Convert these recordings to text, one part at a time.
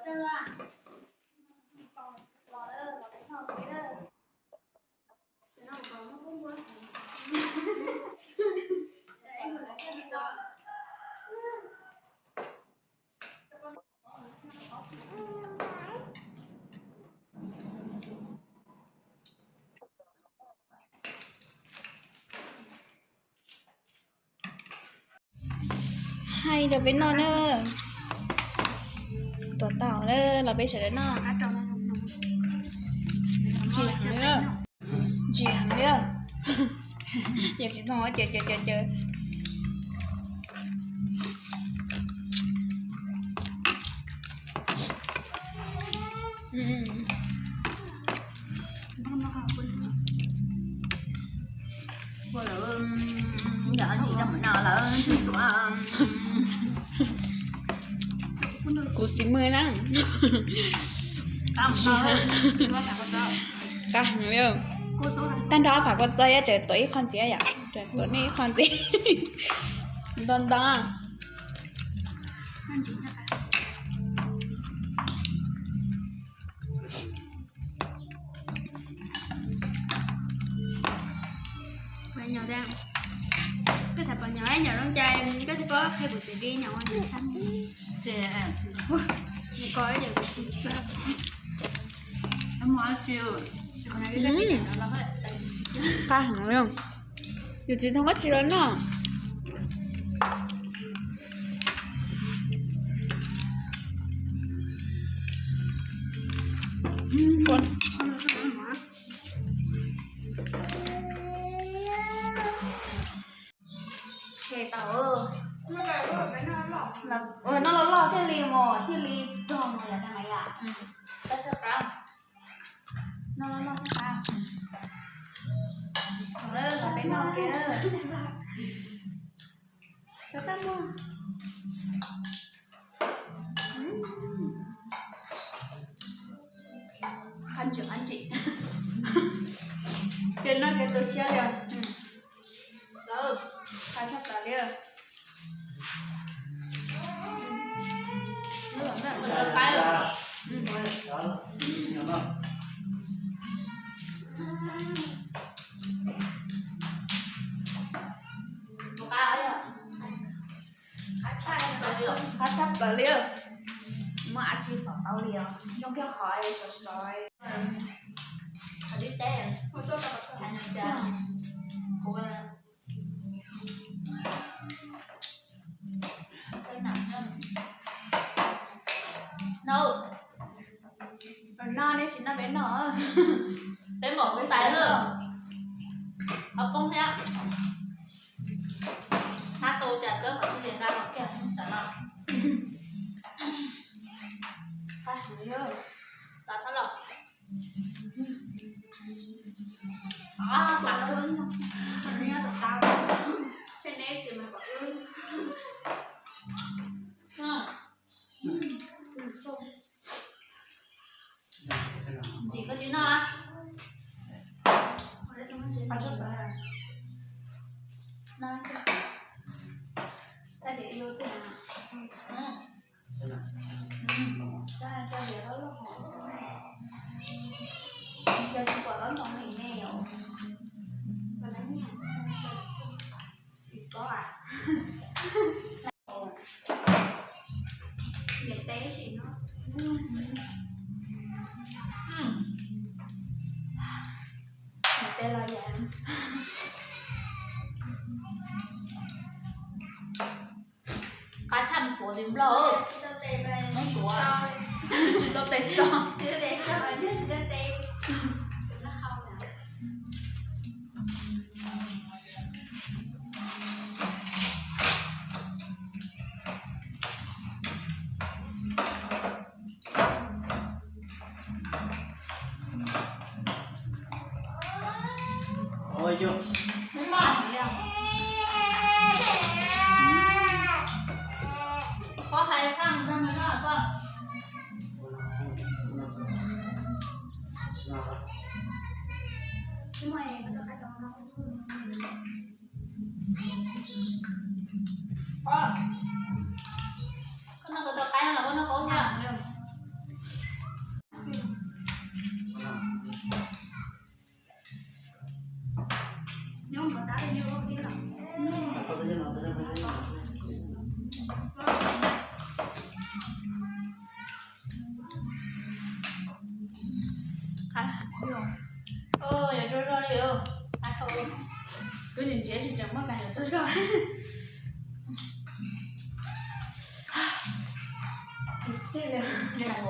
Hais rau peb noj na. Tuaj tau na, los peb sawv daws noj. Ntsim heev li, ntsim heev li. Yog tsis zoo caws caws caws caws. Kuv xis mws na. Qab heev li. Tag nrho ob phav kua txob yog tseem tuav ib qho ntxiv yom, tseem tuav nej ib qho ntxiv. Nto nto. Koj xav pom nyom, nyom zoo cai, koj tsis paub qhia kuv txiv di nyom ua nyom txaj muag. Qab heev li. Yus tsis thov koj tsis los noj. Noj loj loj thiaj li mus thiaj li rog mus yom, tab mas yom. Noj loj loj thiaj qab. Los peb noj ke. Txhob txaj muag. Qab ntsim qab ntsim. Ces noj ces tu siab li. Qab tshaj plaws li. Qab tshaj plaws li. Muaj dab tsi pom tau li os, zoo kiag qhov sov sov. Qhov dib teb, hais no cas kuv no, noj nej tsis noj peb noj. Peb npaum tais lawm. Qhov poob thiab. Hnab tu cas txawb qhov twg li nqa qhov kiag xwb no. Qab heev li. Los thab los. Qab heev. Ntsim koj tsis noj. Tsis paub a. Niam teb sim no. Niam teb los yam. Qab tshaj mus tuav tis nplog. Mus tuav. Tsis tau tes so. Koj noj koj tau qaib no los koj noj qaub thiab. Yog zog zog li, twb ntsia tsis tseem muaj kas yuav txog zog.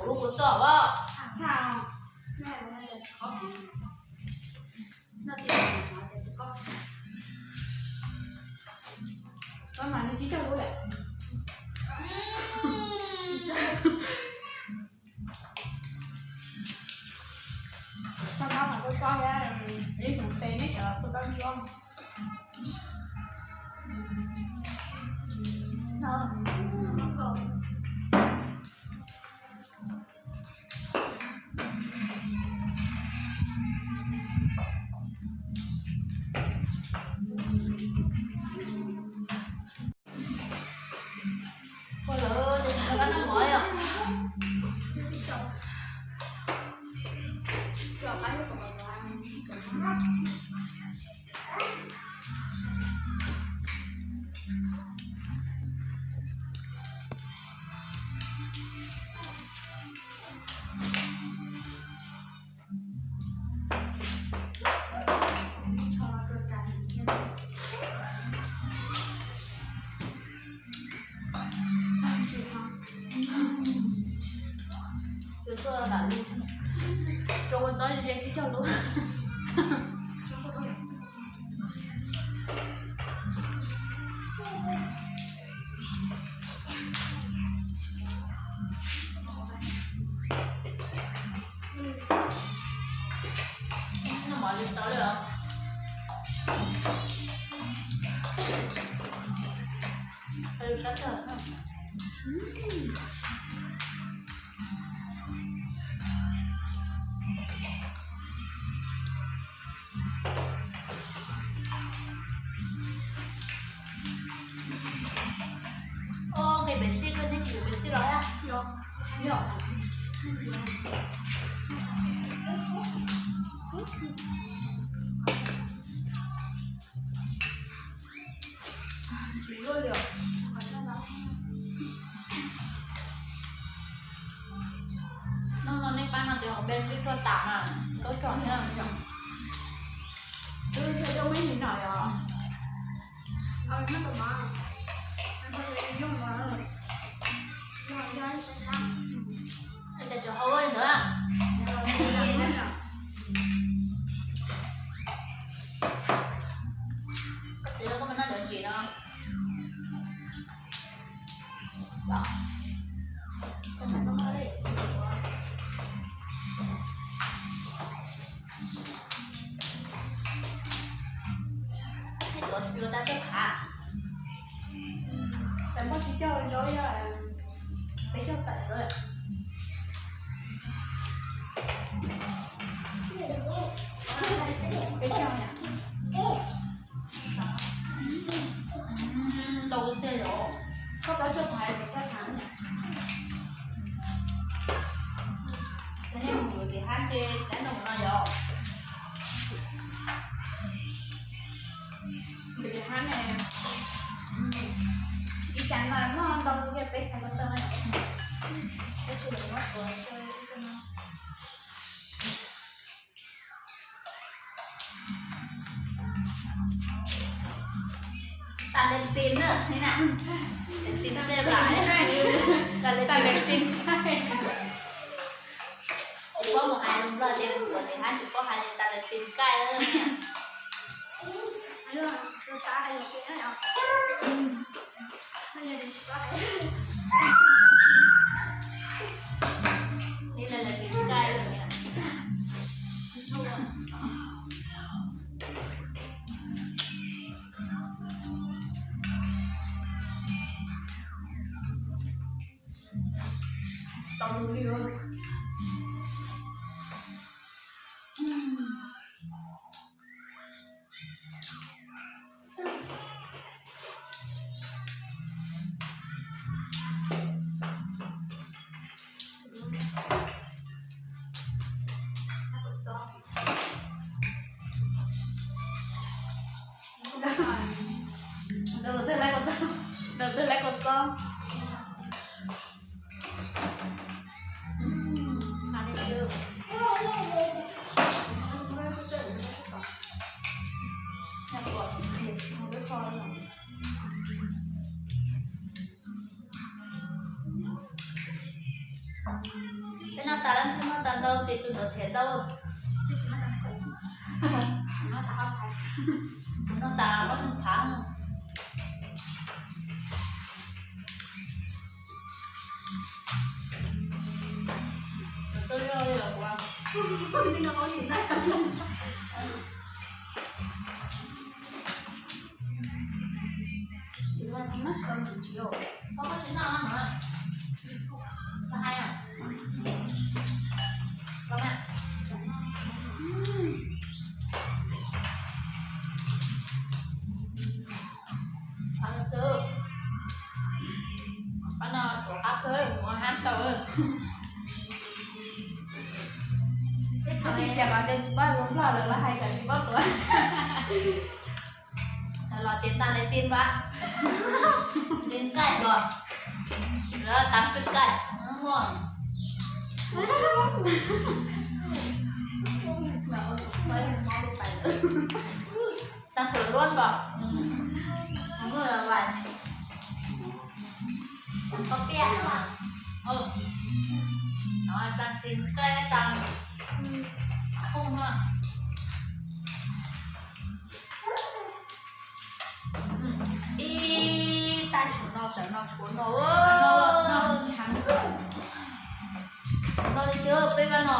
Lub kuv txoj as. Koj mas nws tsis tau lub lawm. Koj nab mas koj koj ib hmoov tes neb cov koj koj ntsuab. Ua lawm ces rov qab noj mov yom. Tus tuaj lam lub, rau ua txob ze ze tib cog lub. Noj mov li tau li os. Sab tag. Ua nqe pem xij, koj neb tsis yuav pem xij los? Hnub no nej pab no ces hauv peb twb tsuag tas na, tsis tau tsom thiab. Twb tsis tau muaj ib hlis no yom. Cov cov hau ntawd. Koj txiv, koj puas noj cov ntsim no? Tuav tuav tas txog qhav. Tam muaj tsis coj zaub, peb coj tawm zaub. Peb coj. Ntau tiag yom. Koj plaub coj qhav, koj coj qhav. Cov nej mus tim hab ces dab ntoo no yom. Tim hab ne, ib cas no muaj ntau tiag, peb txhais ko taw. Tab sis lawv muab tuav. Tas les tin na, tas les tin txej lais, tas les tin. Tsis paub mus hais lus Nplog ces mus tuav tim hab tsis paub hais tas les tin kaij niam. Li tas les tin kaij niam. Tau li. Peb noj tas lawm, noj tas ntau ces tus ntawd thiaj ntau. Noj tas ob tug phav. Pab no tuav qab kawg, mus hab tau. Tab sis xyov los ces tsis paub lus Nplog lawv hais cas tsis paub tuav. Los ces tas li tin npab, tin kaij los, lawv tas tin kaij. Tăng sự luôn bò. Đúng rồi, là vậy. Có biết mà. Ừ. Nói tăng tin cái tăng không ha. Ib tag tshuav no, tshuav no, tshuav no, tshuav no li twb peb pab no,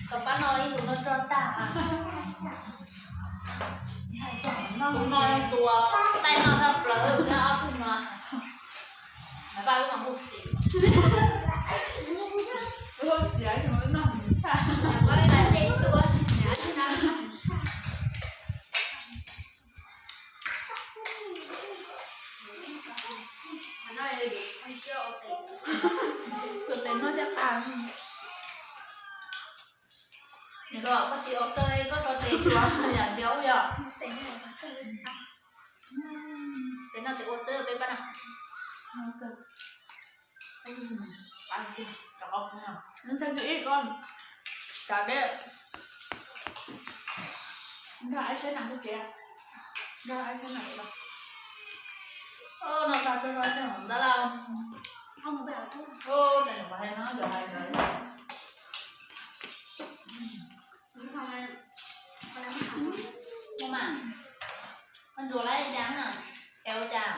kom pab no ib tug no tso tag. Tus no tus taij no tshaj plaws, ob tug no. Pab wb no kuj siv. Tus tes no caj tas. Nim no koj tsis ua rau koj rau tes tsuas yam ntiav yom. Tes no tes ua xwb peb pab no. Ntag ib ko, cov dej, nrog ib sab nam kuj tsev, nrog ib sab nam los. No tas tso rau ntawd lawm. Tes nws hais no yog hais ntawd. Ua mas, koj ntsuas lawm cas na, es ua cas?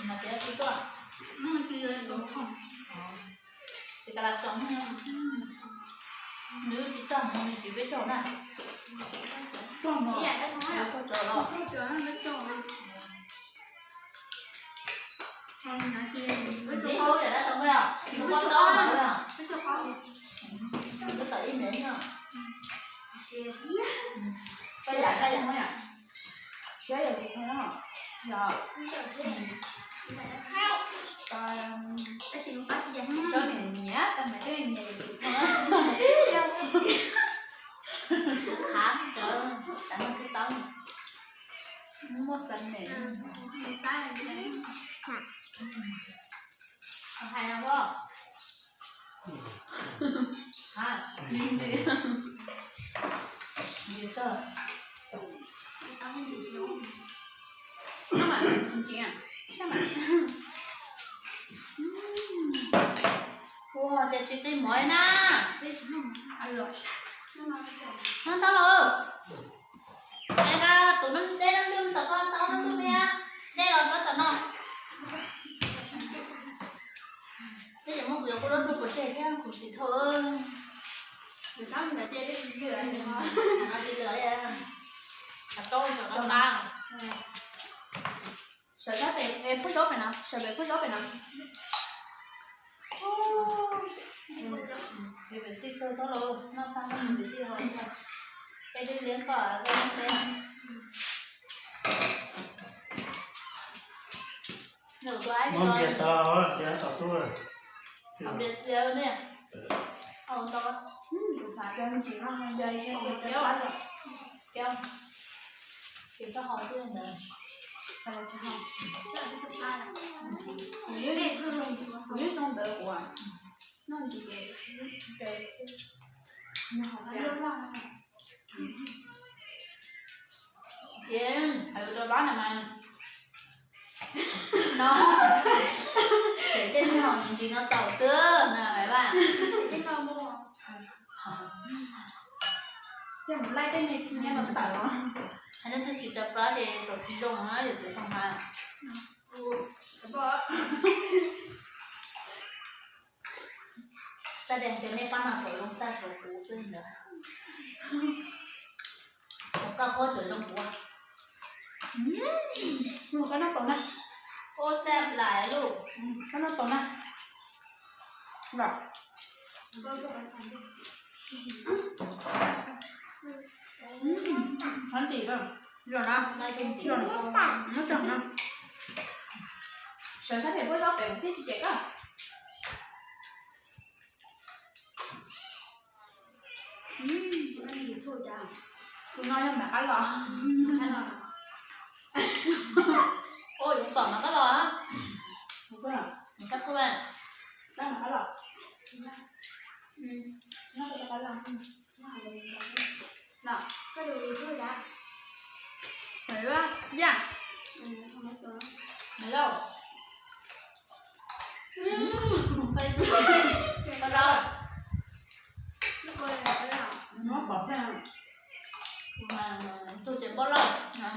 Mas tias tsis tuaj. Tes ka las xoo, nws tsis tau mus, nws tsis peb caug na. Tsis hauv yam dab tsi os, nws koj tau mas, nws koj tau ib miv no. Koj yam dab yam, siab yam tsis yog, yog, tab sis nws nyiam, tau mas twb nyiam, khav, tau mas twb tau. Muaj xeem ne. Hais no pob. Hais, me ntsis. Ntsis tag. Ua cas tsis qi mov na. No tau los. Nqa tus dej nab lwj tom ko tau nab lwj na. Dej los txog tom no. Tej zaum muab kuv yuav kuv lub rau kuv tseg thiab kuv sim thau. Kuv tab ntawd ces tsis lwm li. Tsis lwm li. Tau tau tau. Sawv sab pem, pub zaub pem no, sawv pem pub zaub pem no. Peb pem txij tau tau los, noj tag noj pem txij hos. Peb dib liab kom peb peb. Npias tau, npias tau tub. Npias txias ne. Hau ntau. Kuv xav cov me ntsis no, npias tsis tau. Ces koj hau twb ntawd. Kuv yeej zoo ntawd kuv. Ces hais rau Vab no mas, no, ces tej neeg ntsis no tau xwb na Vab. Ces mus laij tej me thi nyiab no tawm os. Hais leej twg tsis tau plab ces tau tsis zoo na yog txiv tau hais. Xab de tias nej pab no tau zoo tag saum kuv xwb ntag. Koj phob tseem zoo kuv. Koj noj tau na. Ua xab lais lauj. Koj noj tau na. Los. Qab ntim, zoo na, muab tso no. Sawv sab pem puab zaub pem kuv thiaj tsis cem koj. Tus no yog Maiv Qab Los. Ua yuav tom Maiv Qab Los. Sab pub, Maiv Qab Los. Yaj, Maiv Lauj. Muab pov thiab. Tus tseem npauj loj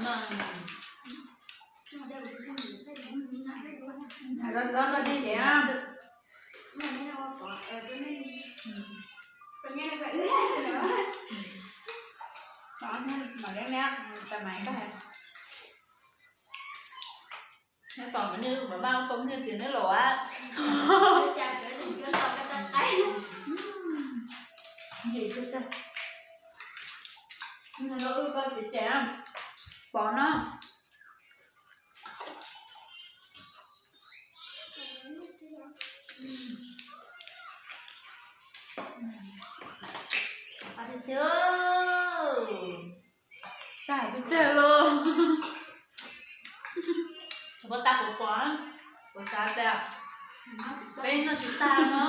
no. Hais rau txob no dig diam. Mam li ne, tas mam koj. Neb tom mas nej mam maj tau niag tias neb laus a. Ntim, wb koj ces ces pov no. Tag tiag tiag lauj. Kuv tag kuv pom, kuv xav tias peb noj tsis tag no.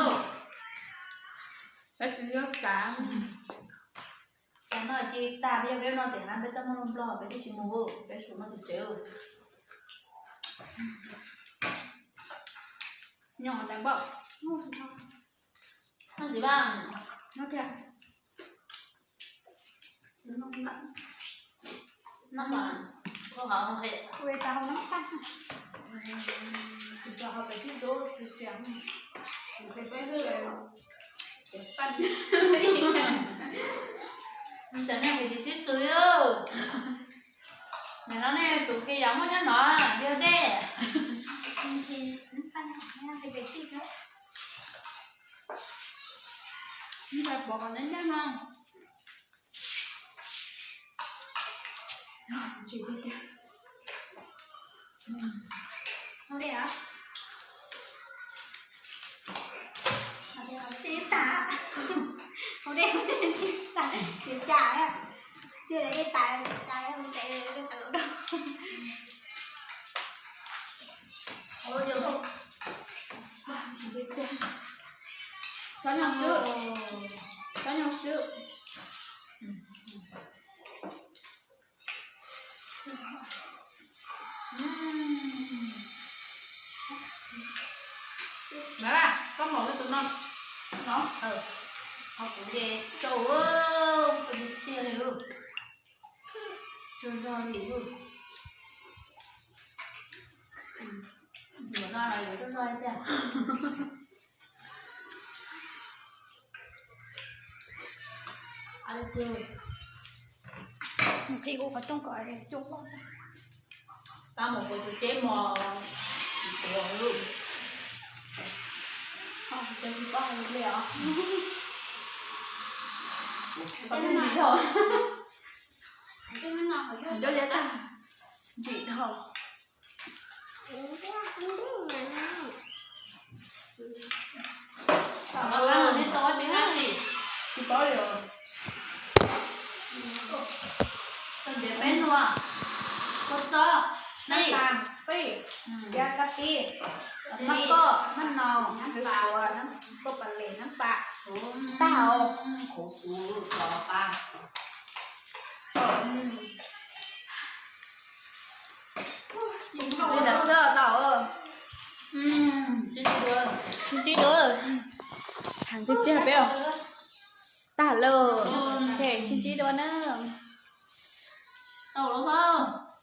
Peb tsis yog xav. Xav no cia tag, peb yog peb noj tias na peb txaj muag nplog peb twb tsis mus, peb tsuas noj tsev. Nyob hauv tais npauj. Noj txiv vaj. Noj tiag. Noj mas, koj hov nqe. Kuv xav hov noj tag. Kuv xav hov pem tib tub txiv xiam. Kuv peb hwj peb paj. Cov nej hais tias sib xws. Nim no nej tus khi yam muaj nyob no yog dej. Pov kom neb nyob no. Hau dej os. Hau dej, hau dej, hau dej, hau dej, tsis cas, tsis cas, tsis cas, txhob nyuaj swb, txhob nyuaj swb. Maiv, koj maum li tus no no, ho kuv ces rau, tiag tiag li, tsaug zog li. Yuav no los yuav tsaug zog li tiag. Nqhis kuv qhov rooj kom cua loj. Tau mus kuv tus ceb mos, kuv tus ceb mos li os. Koj ntsim dhau, ntsim dhau. Tsis paub li os. Ntiav peb nua, kua txob, na Qij, qij, kab qij, maj koj, maj no, hwv suav, koj pas les nab pas. Tag os. Li ntawd xwb tau. Sib ntsib dua. Heev tiag tiag peb os. Tag lawm. Ok, sib ntsib dua na.